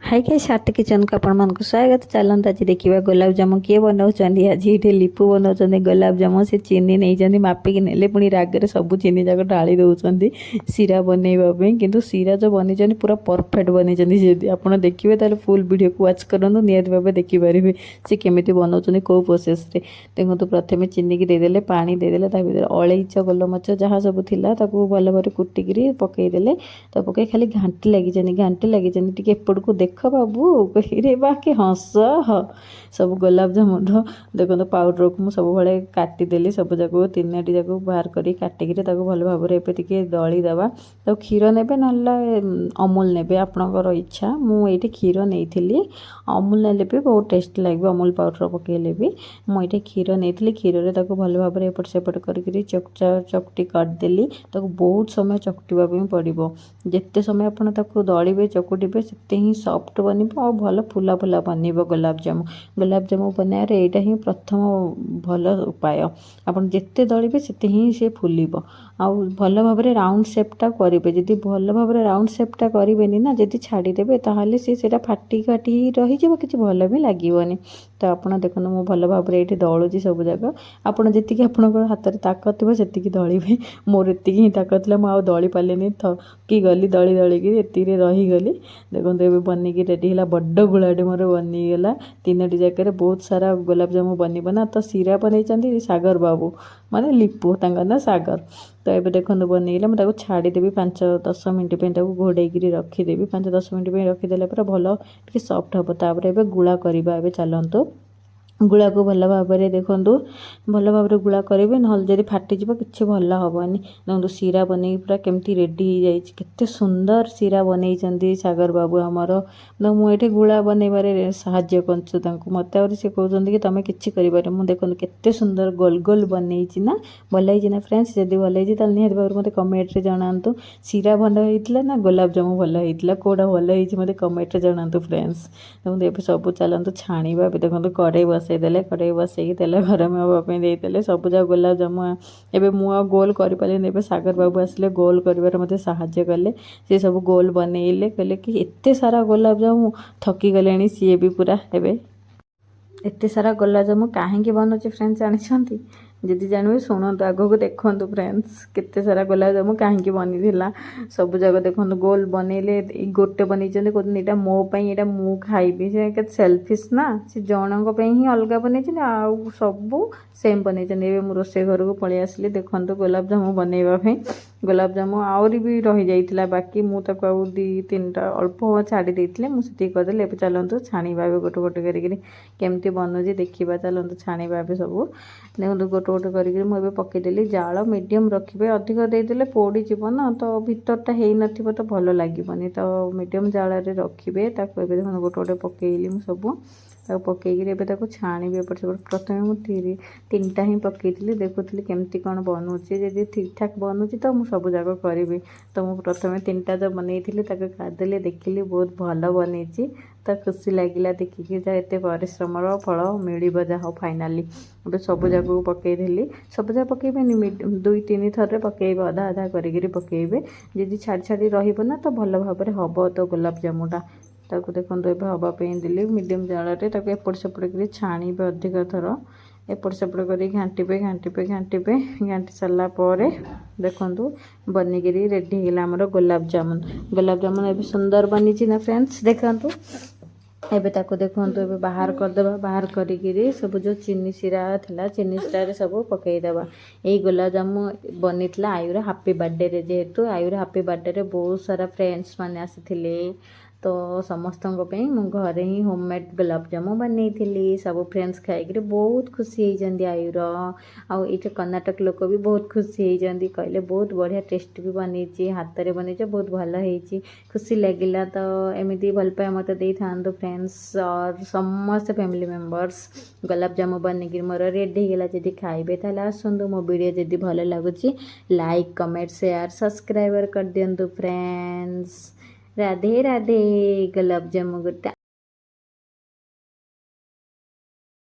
High guys, art କିଚେନ୍କୁ ଆପଣମାନଙ୍କୁ ସ୍ୱାଗତ। ଚାଲନ୍ତୁ, ଆଜି ଦେଖିବା ଗୋଲାପଜାମୁ କିଏ ବନାଉଛନ୍ତି। ଆଜି ଏଇଠି ଲିପୁ ବନାଉଛନ୍ତି ଗୋଲାପଜାମୁ। ସେ ଚିନି ନେଇଛନ୍ତି, ମାପିକି ନେଲେ, ପୁଣି ରାଗରେ ସବୁ ଚିନି ଯାକ ଢାଳି ଦେଉଛନ୍ତି ଶିରା ବନେଇବା ପାଇଁ। କିନ୍ତୁ ଶିରା ଯେଉଁ ବନେଇଛନ୍ତି, ପୁରା ପରଫେକ୍ଟ ବନେଇଛନ୍ତି। ଯଦି ଆପଣ ଦେଖିବେ, ତାହେଲେ ଫୁଲ୍ ଭିଡ଼ିଓକୁ ୱାଚ୍ କରନ୍ତୁ, ନିହାତି ଭାବେ ଦେଖିପାରିବେ ସେ କେମିତି ବନାଉଛନ୍ତି, କେଉଁ ପ୍ରୋସେସ୍ରେ। ଦେଖନ୍ତୁ, ପ୍ରଥମେ ଚିନିକି ଦେଇଦେଲେ, ପାଣି ଦେଇଦେଲେ, ତା ଭିତରେ ଅଳେଇଚ, ଗୋଲମରିଚ ଯାହା ସବୁ ଥିଲା, ତାକୁ ଭଲ ଭାବରେ କୁଟିକିରି ପକେଇଦେଲେ। ତ ପକେଇ ଖାଲି ଘାଣ୍ଟି ଲାଗିଛନ୍ତି, ଘାଣ୍ଟି ଲାଗିଛନ୍ତି। ଟିକେ ଏପଟକୁ ଦେଖ ବାବୁ କହିରେ, ବାକି ହସ ସବୁ ଗୋଲାପଜାମୁନ। ଦେଖନ୍ତୁ, ପାଉଡ଼ରକୁ ମୁଁ ସବୁବେଳେ କାଟିଦେଲି, ସବୁ ଯାକୁ ତିନୋଟି ଯାକୁ ବାହାର କରି କାଟିକିରି ତାକୁ ଭଲ ଭାବରେ ଏବେ ଟିକେ ଦଳିଦେବା। ତ କ୍ଷୀର ନେବେ, ନହେଲେ ଅମୁଲ ନେବେ, ଆପଣଙ୍କର ଇଚ୍ଛା। ମୁଁ ଏଇଠି କ୍ଷୀର ନେଇଥିଲି। ଅମୁଲ ନେଲେ ବି ବହୁତ ଟେଷ୍ଟ ଲାଗିବ, ଅମୁଲ ପାଉଡ଼ର ପକାଇଲେ ବି। ମୁଁ ଏଇଠି କ୍ଷୀର ନେଇଥିଲି। କ୍ଷୀରରେ ତାକୁ ଭଲ ଭାବରେ ଏପଟ ସେପଟ କରିକିରି ଚକଟା ଚକଟି କରିଦେଲି। ତାକୁ ବହୁତ ସମୟ ଚକଟିବା ପାଇଁ ପଡ଼ିବ। ଯେତେ ସମୟ ଆପଣ ତାକୁ ଦଳିବେ, ଚକୁଟିବେ, ସେତେ ହିଁ ସଫ୍ଟ ବନିବ ଆଉ ଭଲ ଫୁଲା ଫୁଲା ବନିବ ଗୋଲାପଜାମୁ। ଗୋଲାପଜାମୁ ବନାଇବାର ଏଇଟା ହିଁ ପ୍ରଥମ ଭଲ ଉପାୟ। ଆପଣ ଯେତେ ଦଳିବେ, ସେତେ ହିଁ ସେ ଫୁଲିବ ଆଉ ଭଲ ଭାବରେ ରାଉଣ୍ଡ ସେପ୍ଟା କରିବେ। ଯଦି ଭଲ ଭାବରେ ରାଉଣ୍ଡ ସେପ୍ଟା କରିବେନି ନା, ଯଦି ଛାଡ଼ିଦେବେ, ତାହେଲେ ସେ ସେଇଟା ଫାଟି ଫାଟି ରହିଯିବ, କିଛି ଭଲ ବି ଲାଗିବନି। ତ ଆପଣ ଦେଖନ୍ତୁ, ମୁଁ ଭଲ ଭାବରେ ଏଇଠି ଦଳୁଛି ସବୁ ଯାକ। ଆପଣ ଯେତିକି ଆପଣଙ୍କର ହାତରେ ତାକତ ଥିବ, ସେତିକି ଦଳିବେ। ମୋର ଏତିକି ହିଁ ତାକତ ଥିଲା, ମୁଁ ଆଉ ଦଳି ପାରିଲିନି, ଥକି ଗଲି ଦଳି ଦଳିକି, ଏତିକିରେ ରହିଗଲି। ଦେଖନ୍ତୁ, ଏବେ ବନିକି ରେଡ଼ି ହେଲା। ବଡ଼ ଗୁଳାଟେ ମୋର ବନିଗଲା। ତିନୋଟି ଜାଗାରେ ବହୁତ ସାରା ଗୋଲାପଜାମୁ ବନିବ ନା। ତ ଶିରା ବନେଇଛନ୍ତି ସାଗର ବାବୁ, ମାନେ ଲିପୁ, ତାଙ୍କ ନାଁ ସାଗର। ତ ଏବେ ଦେଖନ୍ତୁ, ବନେଇଲେ। ମୁଁ ତାକୁ ଛାଡ଼ିଦେବି 5-10 ମିନିଟ୍ ପାଇଁ, ତାକୁ ଘୋଡ଼େଇକିରି ରଖିଦେବି। 5-10 ମିନିଟ୍ ପାଇଁ ରଖିଦେଲା ପରେ ଭଲ ଟିକେ ସଫ୍ଟ ହେବ। ତାପରେ ଏବେ ଗୁଳା କରିବା। ଏବେ ଚାଲନ୍ତୁ ଗୁଳାକୁ ଭଲ ଭାବରେ, ଦେଖନ୍ତୁ, ଭଲ ଭାବରେ ଗୁଳା କରିବେ, ନହେଲେ ଯଦି ଫାଟିଯିବ, କିଛି ଭଲ ହେବନି। ଦେଖନ୍ତୁ, ଶିରା ବନେଇକି ପୁରା କେମିତି ରେଡ଼ି ହେଇଯାଇଛି। କେତେ ସୁନ୍ଦର ଶିରା ବନେଇଛନ୍ତି ସାଗର ବାବୁ ଆମର। ତ ମୁଁ ଏଇଠି ଗୁଳା ବନେଇବାରେ ସାହାଯ୍ୟ କରୁଛୁ ତାଙ୍କୁ। ମୋତେ ଆହୁରି ସେ କହୁଛନ୍ତି କି ତୁମେ କିଛି କରିପାରିବ। ମୁଁ ଦେଖନ୍ତୁ, କେତେ ସୁନ୍ଦର ଗୋଲ ଗୋଲ ବନେଇଛି ନା? ଭଲ ହେଇଛି ନା ଫ୍ରେଣ୍ଡସ୍? ଯଦି ଭଲ ହେଇଛି, ତାହେଲେ ନିହାତି ଭାବରେ ମୋତେ କମେଣ୍ଟରେ ଜଣାନ୍ତୁ। ଶିରା ଭଲ ହେଇଥିଲା ନା ଗୋଲାପଜାମୁ ଭଲ ହେଇଥିଲା, କେଉଁଟା ଭଲ ହେଇଛି, ମୋତେ କମେଣ୍ଟରେ ଜଣାନ୍ତୁ ଫ୍ରେଣ୍ଡସ୍। ଦେଖନ୍ତୁ, ଏବେ ସବୁ ଚାଲନ୍ତୁ ଛାଣିବା। ଏବେ ଦେଖନ୍ତୁ, କଡ଼େଇ ବସେଇଦେଲେ। କଡ଼େଇ ବସେଇକି ତେଲ ଗରମ ହେବା ପାଇଁ ଦେଇଦେଲେ। ସବୁ ଯାକ ଗୋଲାପଜାମୁ ଏବେ ମୁଁ ଆଉ ଗୋଲ କରିପାରିଲିନି। ଏବେ ସାଗର ବାବୁ ଆସିଲେ, ଗୋଲ କରିବାରେ ମୋତେ ସାହାଯ୍ୟ କଲେ। ସେ ସବୁ ଗୋଲ ବନେଇଲେ। କହିଲେ କି ଏତେ ସାରା ଗୋଲାପଜାମୁ, ଥକି ଗଲେଣି ସିଏ ବି ପୁରା। ଏବେ ଏତେ ସାରା ଗୋଲାପଜାମୁ କାହିଁକି ବନଉଛି ଫ୍ରେଣ୍ଡସ୍, ଜାଣିଛନ୍ତି? ଯଦି ଜାଣିବେ, ଶୁଣନ୍ତୁ, ଆଗକୁ ଦେଖନ୍ତୁ ଫ୍ରେଣ୍ଡସ୍, କେତେ ସାରା ଗୋଲାପଜାମୁ କାହିଁକି ବନିଥିଲା। ସବୁ ଯାକ ଦେଖନ୍ତୁ, ଗୋଲ ବନେଇଲେ। ଏଇ ଗୋଟେ ବନେଇଛନ୍ତି, କହୁଛନ୍ତି ଏଇଟା ମୋ ପାଇଁ, ଏଇଟା ମୁଁ ଖାଇବି। ସେ କେତେ ସେଲଫିସ୍ ନା? ସେ ଜଣଙ୍କ ପାଇଁ ହିଁ ଅଲଗା ବନେଇଛନ୍ତି, ଆଉ ସବୁ ସେମ୍ ବନେଇଛନ୍ତି। ଏବେ ମୁଁ ରୋଷେଇ ଘରକୁ ପଳେଇ ଆସିଲି, ଦେଖନ୍ତୁ, ଗୋଲାପଜାମୁ ବନେଇବା ପାଇଁ। ଗୋଲାପଜାମୁ ଆହୁରି ବି ରହିଯାଇଥିଲା ବାକି, ମୁଁ ତାକୁ ଆଉ ଦୁଇ ତିନିଟା ଅଳ୍ପ ଛାଡ଼ି ଦେଇଥିଲି, ମୁଁ ସେତିକି କରିଦେଲି। ଏବେ ଚାଲନ୍ତୁ ଛାଣିବା। ଏବେ ଗୋଟେ ଗୋଟେ କରିକିରି କେମିତି ବନୁଛି ଦେଖିବା। ଚାଲନ୍ତୁ ଛାଣିବା ଏବେ ସବୁ। ଦେଖନ୍ତୁ, ଗୋଟେ ଗୋଟେ କରିକିରି ମୁଁ ଏବେ ପକେଇଦେଲି। ଜାଳ ମିଡ଼ିୟମ୍ ରଖିବେ, ଅଧିକ ଦେଇଦେଲେ ପୋଡ଼ିଯିବ ନା, ତ ଭିତରଟା ହେଇନଥିବ, ତ ଭଲ ଲାଗିବନି। ତ ମିଡ଼ିୟମ୍ ଜାଳରେ ରଖିବେ ତାକୁ। ଏବେ ଦେଖନ୍ତୁ, ଗୋଟେ ଗୋଟେ ପକେଇଲି ମୁଁ ସବୁ। ତାକୁ ପକେଇକିରି ଏବେ ତାକୁ ଛାଣିବି ଏପଟ ସେପଟ। ପ୍ରଥମେ ମୁଁ ତିନିଟା ହିଁ ପକେଇଥିଲି, ଦେଖୁଥିଲି କେମିତି କ'ଣ ବନୁଛି। ଯଦି ଠିକ୍ ଠାକ୍ ବନୁଛି, ତ ମୁଁ ସବୁ ଯାକ କରିବି। ତ ମୁଁ ପ୍ରଥମେ ତିନିଟା ଯେଉଁ ବନେଇଥିଲି, ତାକୁ କାଢ଼ିଦେଲି, ଦେଖିଲି ବହୁତ ଭଲ ବନେଇଛି। ତ ଖୁସି ଲାଗିଲା ଦେଖିକି, ଯାହା ଏତେ ପରିଶ୍ରମର ଫଳ ମିଳିବ, ଯାହା ହଉ ଫାଇନାଲି। ଏବେ ସବୁ ଯାକକୁ ପକେଇଦେଲି। ସବୁ ଯାକ ପକେଇବେନି, ଦୁଇ ତିନି ଥରରେ ପକେଇବେ, ଅଧା ଅଧା କରିକିରି ପକେଇବେ। ଯଦି ଛାଡ଼ି ଛାଡ଼ି ରହିବ ନା, ତ ଭଲ ଭାବରେ ହେବ ତ ଗୋଲାପଜାମୁଟା। ତାକୁ ଦେଖନ୍ତୁ, ଏବେ ହେବା ପାଇଁ ଦେଲି ମିଡ଼ିୟମ୍ ଜାଳରେ। ତାକୁ ଏପଟ ସେପଟ କରି ଛାଣିବେ, ଅଧିକ ଥର ଏପଟ ସେପଟ କରି ଘାଣ୍ଟିବେ, ଘାଣ୍ଟିବେ, ଘାଣ୍ଟିବେ। ଘାଣ୍ଟି ସାରିଲା ପରେ ଦେଖନ୍ତୁ, ବନିକିରି ରେଡ଼ି ହେଇଗଲା ଆମର ଗୋଲାପଜାମୁନ। ଗୋଲାପଜାମୁନ ଏବେ ସୁନ୍ଦର ବନିଛି ନା ଫ୍ରେଣ୍ଡସ୍? ଦେଖନ୍ତୁ, ଏବେ ତାକୁ ଦେଖନ୍ତୁ, ଏବେ ବାହାର କରିଦେବା। ବାହାର କରିକିରି ସବୁ ଯେଉଁ ଚିନି ଶିରା ଥିଲା, ଚିନି ଶିରାରେ ସବୁ ପକାଇଦେବା। ଏଇ ଗୋଲାପଜାମୁ ବନିଥିଲା ଆୟୁର ହାପି ବାର୍ଥଡ଼େରେ। ଯେହେତୁ ଆୟୁର ହାପି ବାର୍ଥଡ଼େରେ ବହୁତ ସାରା ଫ୍ରେଣ୍ଡସ୍ ମାନେ ଆସିଥିଲେ, ତ ସମସ୍ତଙ୍କ ପାଇଁ ମୁଁ ଘରେ ହିଁ ହୋମମେଡ଼୍ ଗୋଲାପଜାମୁ ବନେଇଥିଲି। ସବୁ ଫ୍ରେଣ୍ଡସ୍ ଖାଇକିରି ବହୁତ ଖୁସି ହେଇଛନ୍ତି ଆୟୁର। ଆଉ ଏଇଠି କର୍ଣ୍ଣାଟକ ଲୋକ ବି ବହୁତ ଖୁସି ହେଇଛନ୍ତି। କହିଲେ ବହୁତ ବଢ଼ିଆ ଟେଷ୍ଟ ବି ବନେଇଛି, ହାତରେ ବନେଇଛ, ବହୁତ ଭଲ ହେଇଛି। ଖୁସି ଲାଗିଲା। ତ ଏମିତି ଭଲ ପାଇବା ମୋତେ ଦେଇଥାନ୍ତୁ ଫ୍ରେଣ୍ଡସ୍ ଅର୍ ସମସ୍ତେ ଫ୍ୟାମିଲି ମେମ୍ବର୍ସ। ଗୋଲାପଜାମୁ ବନିକିରି ମୋର ରେଡ଼ି ହେଇଗଲା। ଯଦି ଖାଇବେ, ତାହେଲେ ଆସନ୍ତୁ। ମୋ ଭିଡ଼ିଓ ଯଦି ଭଲ ଲାଗୁଛି, ଲାଇକ୍, କମେଣ୍ଟ, ସେୟାର, ସବସ୍କ୍ରାଇବର କରିଦିଅନ୍ତୁ ଫ୍ରେଣ୍ଡସ୍। ରାଧେ ରାଧେ। ଗୋଲାପଜାମୁ ଗୋଟେ